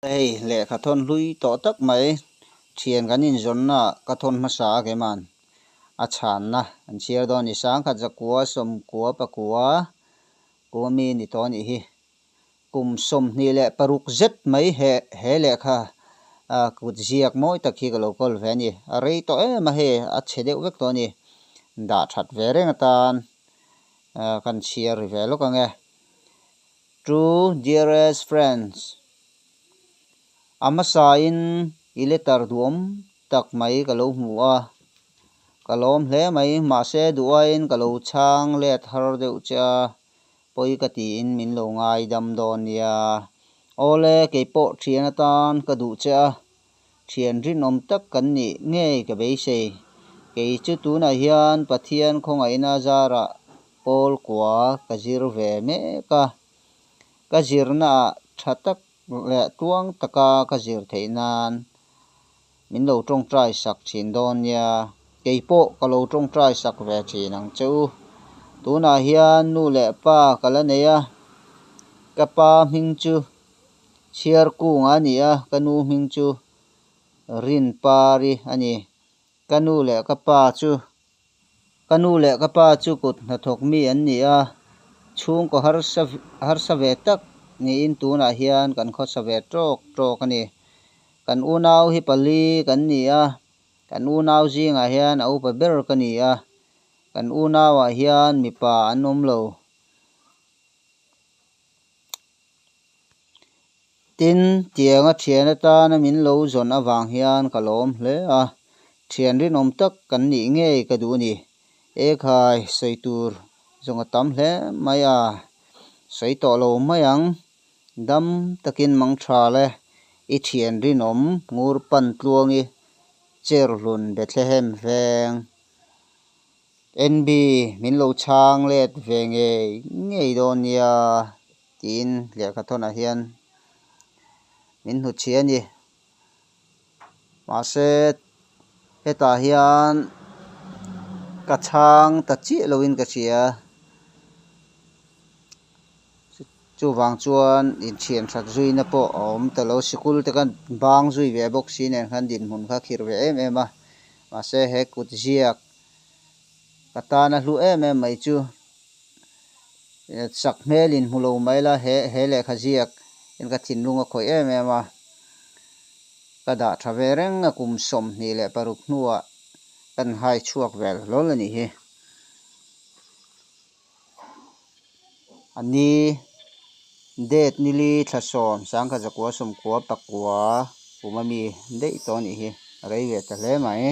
Hei lehkha thawn hlui tawh tak mai thian kan inzawnna ah ka thawn hmasa a keiman a chhanna an chhiar dawn a ni. Sangkhat zakua sawmkua pakua kuma mi ni tawh a nih hi. Kum 26 zet mai he he lehkha ah kut ziak mawi tak hi ka lo kawl ve a ni. A rei tawh em a hei a chhe deuh vek tawh a ni. Dah that ve reng atan ah kan chhiar ri ve lawk ang e. To dearest friends, A hmasain i letter duhawm tak mai ka lo hmu a, ka lawm hle mai. Mahse duhaiin ka lo chhang let har deuh che a, pawi ka tiin min lo ngaidam dawn nia. Awle, keipawh thian atan ka duh che a, thian rinawm tak kan nih ngei ka beisei. Kei chu tunah hian Pathian khawngaihna zarah Pawl kua ka zir ve mek a, ka zirnaah tha tak leh tluang taka ka zir theih nan min lo tawngtai sak thin dawn nia, kei pawh ka lo tawngtai sak ve thin ang che u. Tunah hian nu leh pa ka la nei a, ka pa hming chu Chhiarkunga a ni a, ka nu hming chu Rinpari a ni. Ka nu leh ka pa chu Ka nu leh ka pa chu kut hnathawk mi an ni a, chhungkaw harsa harsa ve tak niin tunah hian kan khawsa ve tawk tawk a ni. Kan unau hi pali kan ni a, kan unau zingah hian a upa ber ka ni a, kan unauah hian mipa an awm lo. Tin, tianga thian atana min lo zawn avang hian ka lawm hle a, thian rinawm tak kan nih ngei ka duh a ni. Ekhai, sawi tur zawng a tam hle mai a, sawi tawh lo mai ang. Dam takin mang tha le, i thian rinawm ngur pan tluangi Cherhlun Bethlehem veng. NB, min lo chhang let ve ngei ngei dawn nia tiin lehkha thawnah hian min hnutchhi a ni. Mahse hetah hian ka chhang ta chiah loin ka hria. Chuvang chuan inthian that zuina pawh a awm ta lo. Sikul te khan bang zui ve bawk si nen khan dinhmun kha khirh ve em em a. Mahse he kut ziak ka tana hlu em em mai chu sak hmelin hmu lo mai la he he lehkha ziak in ka thinlung a khawih em em a. Ka dah tha ve reng a kum 26 hnuah kan hai chhuak vel hlawl a nih hi. A ni date nili thla sawm sangkhat zakua sawmkua pakua kum a mi daih tawh a nih hi a rei ve ta hle mai.